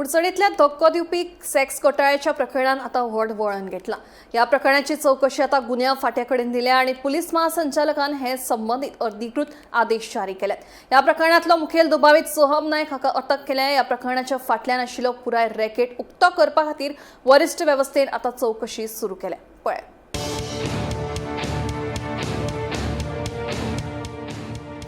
कुडचडींतल्या धक्को दिवपी सेक्स घोटाळ्याच्या प्रकरणान आतां व्हड वळण घेतलां. ह्या प्रकरणाची चवकशी आतां गुन्यांव फांट्या कडेन दिल्या आनी पुलीस महासंचालकान हे संबंदीत अधिकृत आदेश जारी केल्यात. ह्या प्रकरणांतलो मुखेल दुबावीत सोहम नायक हाका अटक केल्या. ह्या प्रकरणाच्या फाटल्यान आशिल्लो पुराय रॅकेट उक्तो करपा खातीर वरिश्ठ वेवस्थेन आतां चवकशी सुरू केल्या. पळय.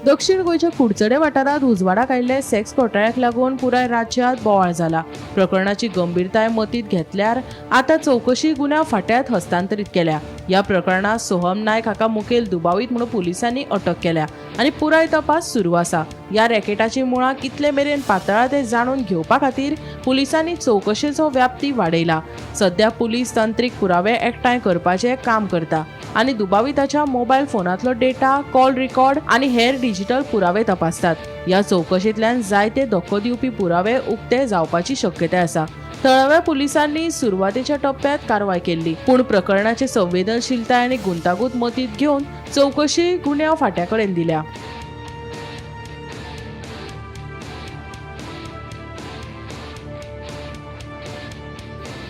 दक्षिण गोंयच्या कुडचडे वाठारांत उजवाडाक आयिल्ले सेक्स घोटाळ्याक लागून पुराय राज्यांत बोवाळ जाला. प्रकरणाची गंभीरताय मतींत घेतल्यार आतां चवकशी गुन्यांव फांट्यांत हस्तांतरीत केल्या. ह्या प्रकरणांत सोहम नायक हाका मुखेल दुबावीत म्हणून पुलिसांनी अटक केल्या आनी पुराय तपास सुरू आसा. ह्या रॅकेटाची मुळां कितले मेरेन पातळा तें जाणून घेवपा खातीर पुलिसांनी चवकशेचो व्याप्ती वाडयला. सध्या पुलीस तंत्रीक पुरावे एकठांय करपाचें काम करता आनी दुबाविताच्या मोबायल फोनांतलो डेटा, कॉल रिकॉर्ड आनी हेर डिजिटल पुरावे तपासतात. ह्या चवकशेंतल्यान जायते धक्को दिवपी पुरावे उक्ते जावपाची शक्यताय आसा. थळाव्या पुलिसांनी सुरवातेच्या टप्प्यात कारवाय केल्ली, पूण प्रकरणाची संवेदनशीलताय आनी गुंतागुंत मतींत घेवन चवकशी गुन्यांव फांट्या कडेन दिल्या.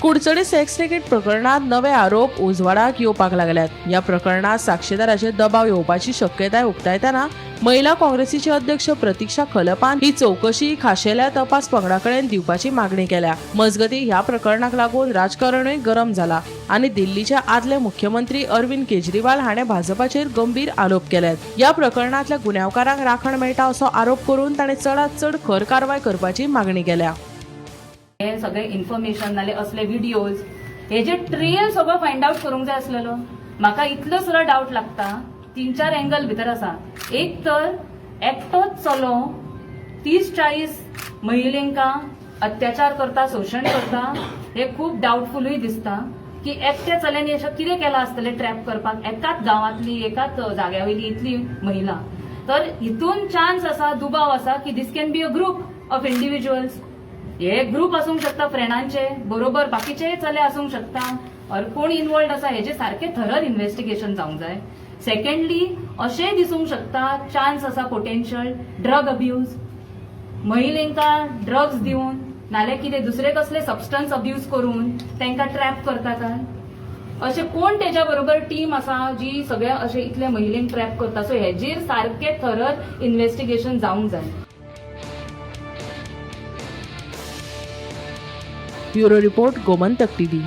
कुडचडे सेक्स रॅकेट प्रकरणात नवे आरोप उजवाडाक येवपाक लागल्यात. ह्या प्रकरणात साक्षीदाराचेर दबाव येवपाची शक्यताय उक्तायतना महिला काँग्रेसीचे अध्यक्ष प्रतिक्षा खलपान ही चवकशी खाशेल्या तपास पंगडा कडेन दिवपाची मागणी केल्या. मजगती, ह्या प्रकरणाक लागून राजकारणूय गरम जाला आनी दिल्लीचे आदले मुख्यमंत्री अरविंद केजरीवाल हाणें भाजपाचेर गंभीर आरोप केल्यात. ह्या प्रकरणांतल्या गुन्यांवकारांक राखण मेळटा असो आरोप करून ताणें चडांत चड खर कारवाय करपाची मागणी केल्या. हे सगळे इन्फॉर्मेशन नाल्यार असले व्हिडिओज हेजे ट्रेल सगळो फायंड आउट करूंक जाय आसलेलो. म्हाका इतलो सुद्दां डावट लागता, तीन चार एंगल भितर आसा. एक तर एकटोच चलो 30-40 महिलेंका अत्याचार करता, शोशण करता, हे खूब डावटफुलूय दिसता की एकट्या चल्यानी अशें कितें केलां आसतलें ट्रॅप करपाक एकाच गांवांतली, एकाच जाग्या वयली इतली महिला. तर हितून चान्स आसा, दुबाव आसा की this can be a group of individuals. हे ग्रुप आसूंक शकता फ्रेंडांचे बरोबर, बाकीचेय चले आसूंक शकता और कोण इन्वॉल्ड आसा हेजे सारकें थरर इन्व्हेस्टिगेशन जावंक जाय. सेकंडली, अशेंय दिसूंक शकता, चान्स आसा पोटेन्शियल ड्रग अब्यूज. महिलेंका ड्रग्स दिवन नाल्यार कितें दुसरे कसले सबस्टन्स अब्यूज करून तांकां ट्रॅप करता काय, अशें कोण तेच्या बरोबर टीम आसा जी सगळे अशे इतले महिलेंक ट्रॅप करता. सो हेजेर सारकें थरर इन्व्हेस्टिगेशन जावंक जाय. Bureau report, Gomantak TV.